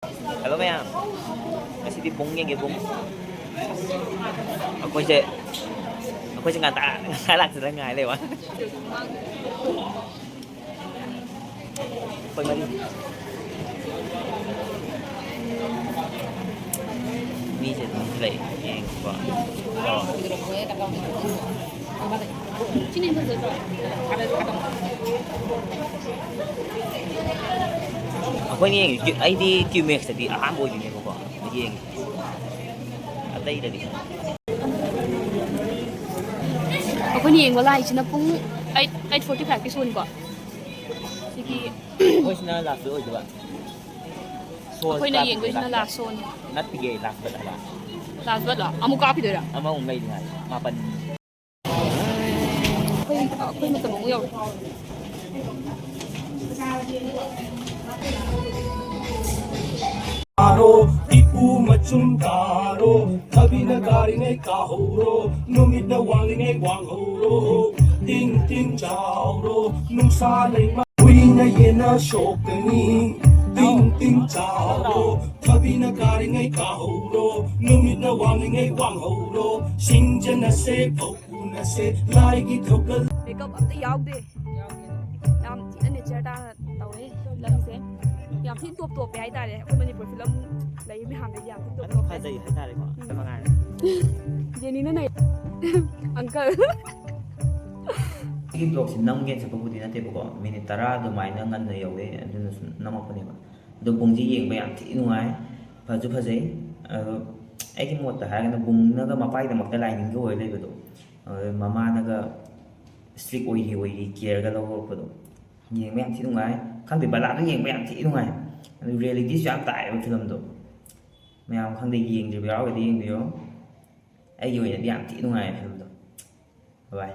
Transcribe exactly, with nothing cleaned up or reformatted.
Hello ꯃꯌꯥꯝ, ꯉꯁꯤꯗꯤ ꯕꯨꯡ ꯌꯦꯡꯒꯦ, ꯕꯨꯡ꯫ ꯑꯩꯈꯣꯏꯁꯦ ꯑꯩꯈꯣꯏꯁꯦ ꯉꯟꯇꯥ ꯉꯟꯇꯥ ꯂꯥꯛꯆꯗꯅ ꯉꯥꯏ ꯂꯩꯕ꯫ ꯑꯩꯈꯣꯏ ꯃꯔꯤ꯫ ꯃꯤꯁꯦ ꯑꯗꯨꯝ ꯂꯩ ꯌꯦꯡꯉꯤꯀꯣ꯫ ꯑꯣ꯫ ꯑꯩꯈꯣꯏꯅ ꯌꯦꯡꯉꯤ, ꯑꯩꯗꯤ ꯀ꯭ꯌꯨꯃꯦꯛꯁꯇꯗꯤ ꯑꯍꯥꯟꯕ ꯑꯣꯏꯗꯣꯏꯅꯦꯕꯀꯣ ꯌꯦꯡꯉꯤ꯫ ꯑꯇꯩꯗꯗꯤ ꯑꯩꯈꯣꯏꯅ ꯌꯦꯡꯕ ꯂꯥꯛꯏꯁꯤꯅ ꯄꯨꯡ eight, eight forty five ꯀꯤ ꯁꯣꯅꯤꯀꯣ꯫ ꯁꯤꯒꯤ ꯑꯩꯈꯣꯏꯁꯤꯅ ꯂꯥꯁ ꯑꯣꯏꯗꯣꯏꯕ꯫ ꯁꯣ ꯑꯩꯈꯣꯏꯅ ꯀꯥꯞꯄꯤꯁꯦ ꯌꯦꯡꯗꯣꯏꯁꯤꯅ ꯂꯥꯁ꯫ ꯂꯥꯁ ꯁꯣꯅꯤ꯫ ꯅꯠꯇꯤꯌꯦ, ꯂꯥꯁ ꯕꯦꯠ ꯍꯥꯏꯕ꯫ ꯂꯥꯁ ꯕꯦꯠꯂꯣ? ꯑꯃꯨꯛ ꯀꯥꯞꯈꯤꯗꯣꯏꯔꯥ? ꯑꯃꯃꯨꯛ ꯂꯩꯔꯤ ꯍꯥꯏ꯫ ꯃꯥꯄꯟ꯫ ꯑꯩꯈꯣꯏ, ꯑꯩꯈꯣꯏ ꯃꯇꯝ ꯑꯃꯨꯛ ꯌꯧꯔꯦ꯫ ꯇꯥꯔꯣ, ꯏꯄꯨ ꯃꯆꯨꯝ ꯇꯥꯔꯣ, ꯊꯕꯤꯅ ꯀꯥꯔꯤꯉꯩ ꯀꯥꯍꯧꯔꯣ, ꯅꯨꯃꯤꯠꯅ ꯋꯥꯡꯂꯤꯉꯩ ꯋꯥꯡꯍꯧꯔꯣ, ꯇꯤꯡ ꯇꯤꯡ ꯆꯥꯎꯔꯣ, ꯅꯨꯡꯁꯥ ꯂꯩꯃ ꯍꯨꯏꯅ ꯌꯦꯟꯅ ꯁꯣꯛꯀꯅꯤ, ꯇꯤꯡ ꯇꯤꯡ ꯆꯥꯎꯔꯣ, ꯊꯕꯤꯅ ꯀꯥꯔꯤꯉꯩ ꯀꯥꯍꯧꯔꯣ, ꯅꯨꯃꯤꯠꯅ ꯋꯥꯡꯂꯤꯉꯩ ꯋꯥꯡꯍꯧꯔꯣ, ꯁꯤꯡꯖꯅꯁꯦ ꯐꯧ ꯎꯅꯁꯦ ꯂꯥꯏꯒꯤ ꯊꯧꯒꯜ꯫ ꯃꯦꯀꯞ ꯑꯝꯇ ꯌꯥꯎꯗꯦ꯫ ꯌꯥꯝ ꯊꯤꯅ ꯅꯦꯆꯔ ꯇꯥꯅ ꯇꯧꯋꯦ ꯐꯤꯂꯝꯁꯦ꯫ ꯌꯥꯝ ꯊꯤꯅ ꯇꯣꯞ ꯇꯣꯞꯄꯦ ꯍꯥꯏꯇꯥꯔꯦ꯫ ꯑꯩꯈꯣꯏ ꯃꯅꯤꯄꯨꯔ ꯐꯤꯂꯝ ꯂꯩ ꯃꯌꯥꯝꯗꯒꯤ ꯌꯥꯝ ꯊꯤꯅ ꯇꯣꯞ ꯑꯗꯨꯝ ꯇꯣꯞꯄꯦ꯫ ꯐꯖꯩ ꯍꯥꯏꯇꯥꯔꯦꯀꯣ꯫ ꯎꯝ꯫ ꯃꯉꯥꯏꯔꯦ꯫ ꯖꯦꯅꯤꯅ ꯅꯩ꯫ ꯑꯪꯀꯜ꯫ ꯁꯤꯒꯤ ꯕ꯭ꯂꯣꯛꯁꯤ ꯅꯝꯒꯦꯅ ꯆꯠꯄꯕꯨꯗꯤ ꯅꯠꯇꯦꯕꯀꯣ, ꯃꯤꯅꯤꯠ ꯇꯔꯥ ꯑꯗꯨꯃꯥꯏꯅ ꯉꯟꯅ ꯌꯧꯋꯦ, ꯑꯗꯨꯅ ꯁꯨꯝ ꯅꯝꯃꯛꯄꯅꯦꯕ꯫ ꯑꯗꯣ ꯕꯨꯡꯁꯤ ꯌꯦꯡꯕ ꯌꯥꯝ ꯊꯤ ꯅꯨꯡꯉꯥꯏ, ꯐꯁꯨ ꯐꯖꯩ꯫ ꯑꯗꯣ ꯑꯩꯒꯤ ꯃꯣꯠꯇ ꯍꯥꯏꯔꯒꯅ ꯕꯨꯡꯅꯒ ꯃꯄꯥꯒꯤꯗꯃꯛꯇ ꯂꯥꯏꯅꯤꯡꯒ ꯑꯣꯏꯔ ꯂꯩꯕꯗꯣ, ꯑꯗꯨ ꯃꯃꯥꯅꯒ ꯏꯁꯇ꯭ꯔꯤꯛ ꯑꯣꯏꯔꯤ ꯑꯣꯏꯔꯤ ꯀꯦꯌꯔꯒ ꯂꯧꯔꯛꯄꯗꯣ ꯌꯦꯡꯕ ꯌꯥꯝ ꯊꯤ ꯅꯨꯡꯉꯥꯏ꯫ ꯈꯪꯗꯦ, ꯕꯂꯥꯗꯣ ꯌꯦꯡꯕ ꯌꯥꯝ ꯊꯤ ꯅꯨꯡꯉꯥꯏ꯫ ꯑꯗꯨ ꯔꯤꯌꯦꯂꯤꯇꯤꯁꯨ ꯌꯥꯝ ꯇꯥꯏꯑꯦꯕ ꯐꯤꯂꯝꯗꯣ꯫ ꯃꯌꯥꯝ ꯈꯪꯗꯦ, ꯌꯦꯡꯗ꯭ꯔꯤꯕ ꯌꯥꯎꯔꯒꯗꯤ ꯌꯦꯡꯕꯤꯌꯣ꯫ ꯑꯩꯒꯤ ꯑꯣꯏꯅꯗꯤ ꯌꯥꯝ ꯊꯤ ꯅꯨꯡꯉꯥꯏ ꯐꯤꯂꯝꯗꯣ꯫ ꯕꯥꯏ꯫